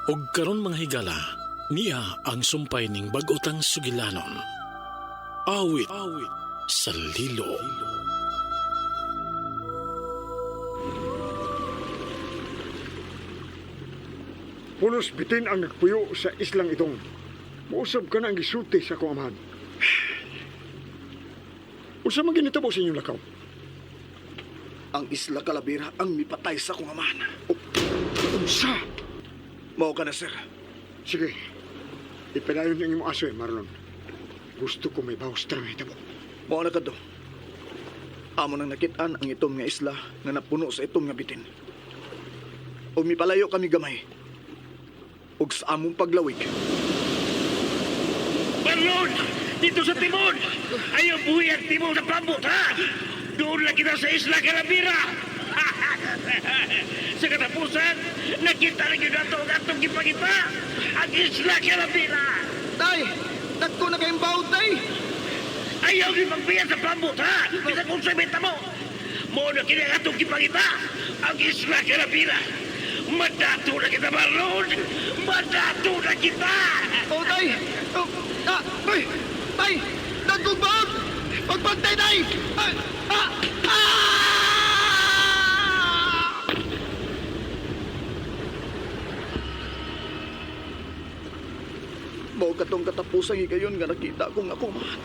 Og karon, mga higala, niya ang sumpay ning bag-otang sugilanon. Awit, Awit sa Lilo. Pulos bitin ang nagpuyo sa islang itong. Muusab ka na ang gisulti sa akong amahan. Unsa man ginitabo sa inyong lakaw? Ang Isla Calavera ang mipatay sa akong amahan. Unsa? Mao ka na, sir. Sige. Ipadayon ang imong aso eh, Marlon. Gusto ko may bawas tarang hitabo. Mao na kadto. Amo nang nakitaan ang itom nga isla nga napuno sa itom nga bitin. Ug mipalayo kami gamay. Ug sa among paglawig, Marlon! Dito sa timon! Ayaw buhi ang timon sa pambot, ha? Doon lang kita sa Isla Calavera! Sa katapusan, nakita na yun nato ang atong gipangita! Ang Isla Calavera! Tay! Dagko na kayong bawd, tay! Ayaw ni magbiya sa pambot, ha? Bisa kung sa benta mo! Mo na kini ang atong gipangita! Ang Isla Calavera! Madato na kita, Marlon! Madato na kita! Oh, tay! Oh, ah, ay! Tay! Dagkong bawd! Pagpagtay, tay! Ah! Ah! Ah! Mao katong katapusang higayon nga nakita kong akong mahal.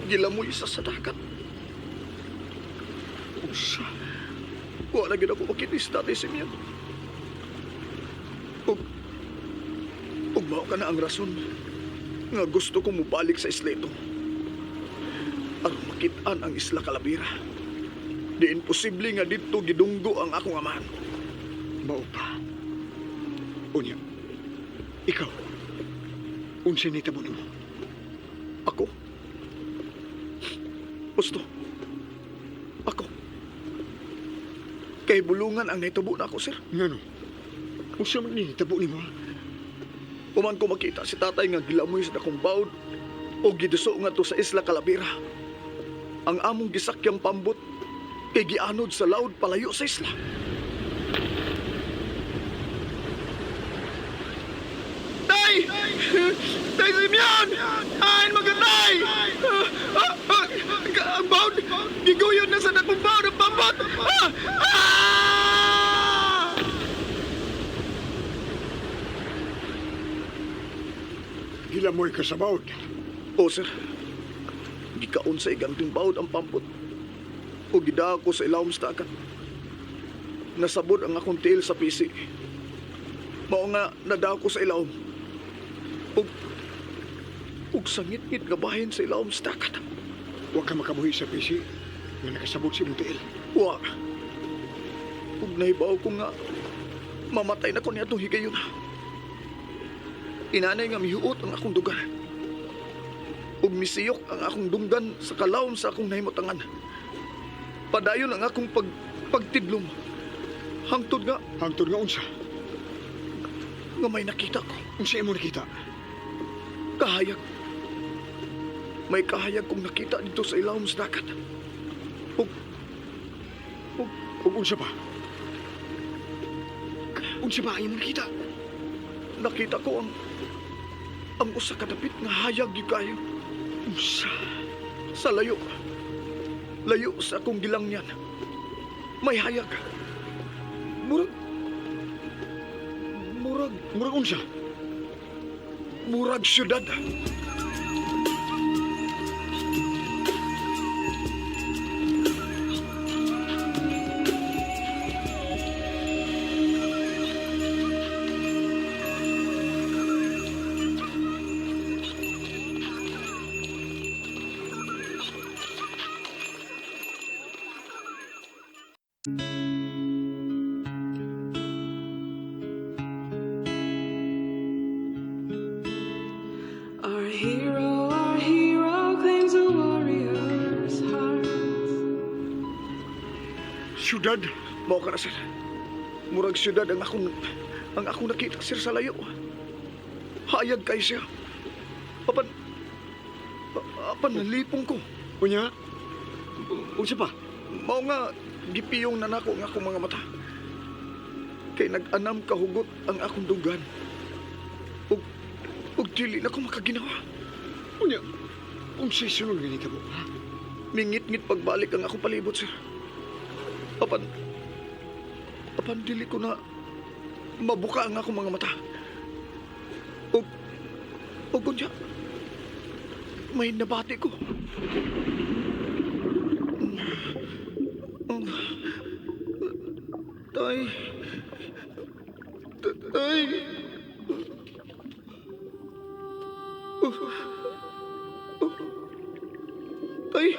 Gilamoy sa dagat. Unsa? Wala na gyud ako makinis dati si Mian. Ug, ug mao ka na ang rason nga gusto ko mobalik sa isla ito. Aron makit-an ang Isla Calavera. Di imposible nga didto gidunggo ang akong amahan. Mao pa. Unya. Ikaw. Unsa nitabo nimo? Ako? Gusto. Ako. Kay bulungan ang nahitabo na ako, sir. Ngano? Unsa man nitabo nimo? Ha? Uman ko makita si tatay nga gilamoy sa dakong bawd o giduso nga to sa Isla Calavera. Ang among gisakyang pambot kay gianod sa laod palayo sa isla. Tay! Tay Simeon! Ay, magatay! Ang bawd! Giguyon na sa dakong bawd ang pambot! Ah! Ah! Gilamoy ka sa bawd. O sir, gikaon sa iganting bawd ang pampot. O gida ako sa ilawom sa dagat. Nasabod ang akong tiil sa pisi. Mao nga nada ko sa ilawom. Ug ug sangit-ngit nga bahin sa ilawom sa dagat. Wa ka makabuhi sa pisi nga nakasabot sa imong tiil. Wa. Ug nahibaw ko nga mamatay na ko niadtong higayon. Inanay nga mihuot ang akong dugan. Ug misiyok ang akong dunggan sa kalawom sa akong nahimutangan. Padayon ang akong pagtidlom. Hangtod nga Hangtod nga unsa? nga may nakita ko. Unsa imo nakita? Kahayag. May kahayag kong nakita dito sa ilawom sa dagat. Ug ug Ug unsa pa? Unsa ba ang imong nakita? Nakita ko ang usa ka dapit nga hayag gyud kayo. Unsa? Sa layo. Layo sa akong gilangyan. May hayag. Murag murag Murag unsa? murag syudad. Our hero claims a warrior's heart. Syudad? Mao ka na, sir. Murag syudad ang akong nakita, sir, sa layo. Hayag kay siya. Apan apan nalipong ko. Unya? Unsa pa? Mao nga gipiyong na nako ang akong mga mata. Kay nag-anam kahugot ang akong dugan. Ug dili na ko makaginawa. Unya, unsay sunod nga nitabo, ha? Mingit-ngit pagbalik ang akong palibot, sir. Apan, apan dili ko na mabuka ang akong mga mata. Ug, ug unya, may nabati ko. Tay, tay. Tay.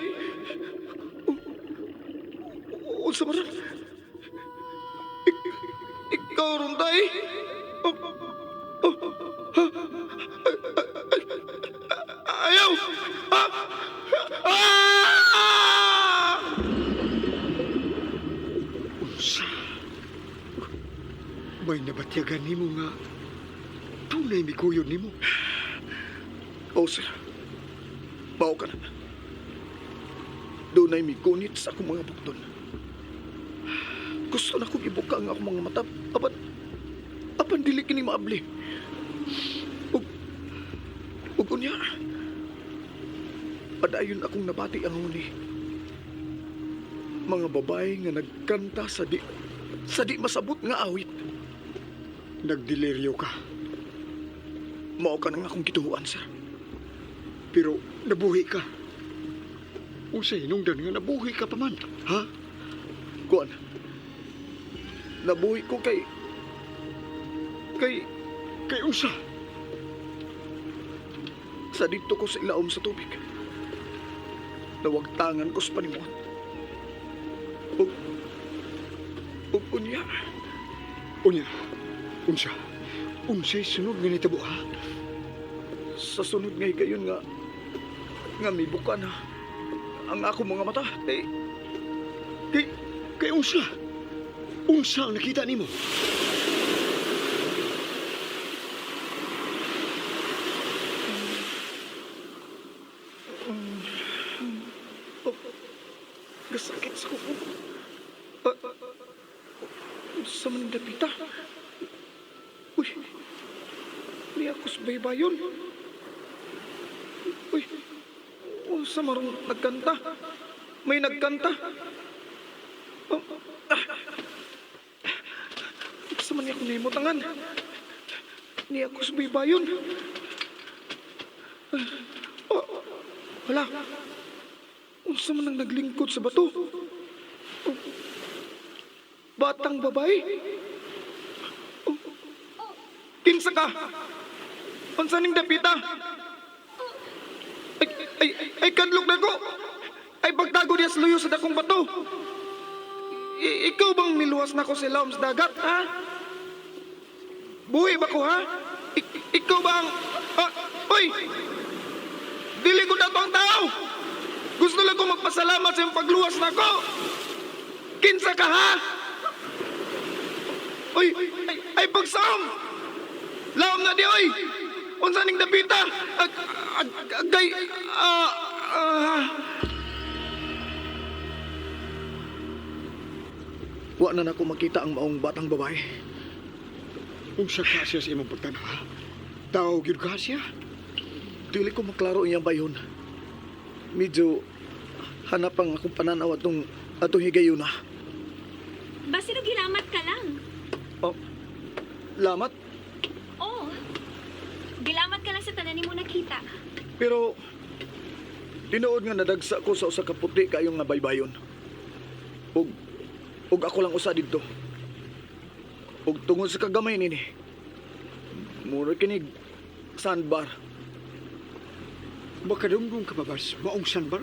Unsa man? Ikaw ron, tay. Ayaw! Ah! Ah! Unsa? May nabatyagan nimo nga tunay mikuyon nimo. Oh, sir. Mao ka na. Doon ay migunit sa akong mga bukton. Gusto na kong ibuka ang akong mga mata. Apan, apan dili kini maabli. Ug unya. Padayon akong nabati ang huni. Mga babae nga nagkanta sa di masabot nga awit. Nagdeliryo ka. Mao ka nang akong gituohan, sir. Pero nabuhi ka. Unsa hinungdan nga nabuhi ka pa man, ha? Kuan. Nabuhi ko kay Kay unsa? Sa didto ko sa ilaom sa tubig. Nawagtangan ko sa panimuot. Ug unya. Unya, unsa? Unsay sunod nga nitabo, ha? Sa sunod nga higayon nga mibuka na ang ako mga mata. Kay, Kay, kay unsa? Unsa ang nakita nimo? Oh, gasakit sa kuko. Unsa man dapita? Uy, ni ako sa baybayon. Uy, unsa marong nagkanta? May nagkanta. Oh, ah. Unsa man niya akong nahimutangan? Ni ako sa baybayon. Oh, wala. Unsa man ang naglingkod sa bato? Oh, batang babae. Oh, kinsa ka? Unsa ning dapita? Ay, ay, ay, kadlok na ko. Ay, pagtago niya sa luyo sa dakong bato. Ikaw bang niluwas na ko sa ilawom sa dagat, ha? Buhi ba ko, ha? Ikaw ba ang... Ah, oy! Dili ko na ang tao! Gusto lang ko magpasalamat sa iyong pagluwas na ko! Kinsa ka, ha? Oy, ay, ay pagsaom! Laom na di, oy! Unsa ning dapita? Ag, ag, agay, ah, ah. Wa na nako makita ang maong batang babae. Unsa ka siya sa imong pagtanaw, ha? Tao gyud ka siya? Dili ko maklaro iyang bayon. Medyo hanap ang akong pananaw atong higayuna. Basta gilamat ka lang. Oh, lamat. Oo. Gilamat ka lang sa tanan nimo nakita. Pero tinuod nga nadagsa ko sa usa ka puti kayong nga baybayon. Ug ako lang usa didto. Ug tungod sa kagamay nini, mura kinig sandbar. Makadumdum ka pa ba sa maong sandbar?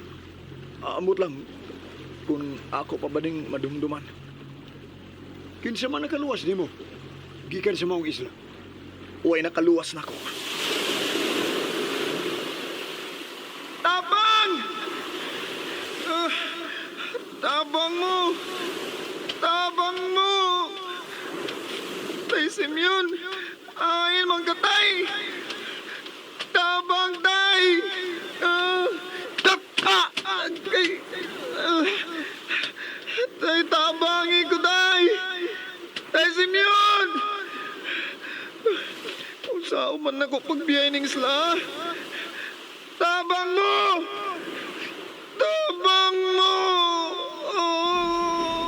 Aamot lang kung ako pa ba ning madumduman. Kinsa man nakaluwas nimo? Gikan sa maong isla. Way nakaluwas nako. Tabang! Ah, tabang mo! Tabang mo! Tay Simeon! Ayin mang katay! Tabang, tay! Ah, tap, ah, ah, kay, ah, tay, tabangin ko, tay! Tay Simeon! Unsaon man nako pagbiyahe ning isla? Tabang mo! Tabang mo! Oh.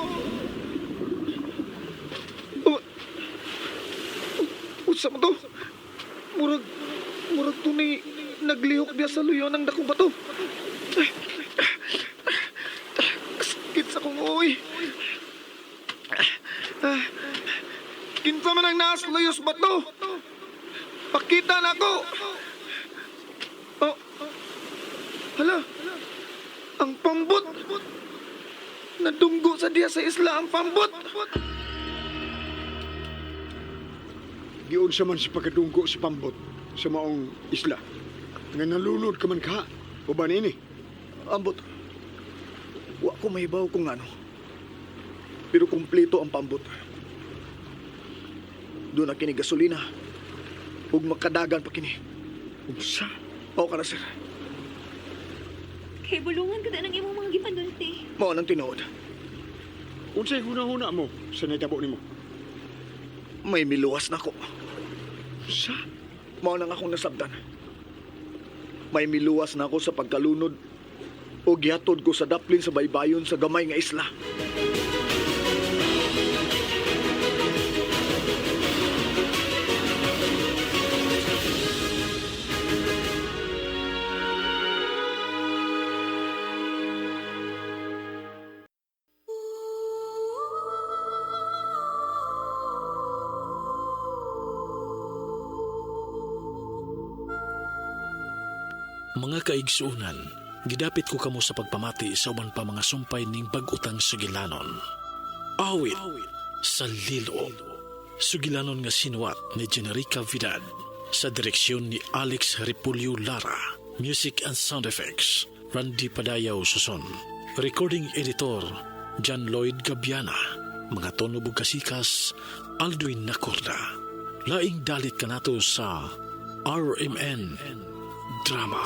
Oh. Unsa man to? Murag tunay naglihok biya sa luyo ng dakong bato. Sakit sa kong uwi. Kinsa man ang naas luyos bato? Pakita na ako! Oh. Hala! Ang pambot! Nadunggo sa diya sa isla ang pambot! Giunsa man sa pagkadunggo sa pambot sa maong isla. Nga nalunod ka man ka. Uban ini. Ambot. Wa ko mahibaw kung ano. Pero kumpleto ang pambot. Doon na kini gasolina. Ug makadagan pa kini. Unsa? Mao ka na, sir. Kay bulungan ka na ng imong mga gipadulti. Mao nang tinuod. Unsay huna-huna mo sa nahitabo nimo? May miluwas na ko. Unsa? Mao nang akong nasabtan. May miluwas na ako sa pagkalunod o gihatod ko sa daplin sa baybayon sa gamay nga isla. Mga kaigsuunan, gidapit ko kamo sa pagpamati sa uban pa mga sumpay ning bag-utang sugilanon. Awit sa Lilo. Sugilanon nga sinuwat ni Generica Vidad sa direksyon ni Alex Repulyo Lara. Music and sound effects, Randy Padayaw Suson. Recording editor, John Lloyd Gabiana. Mga tono kasikas, Aldwin Nacorda. Laing dalit kanato sa RMN Drama.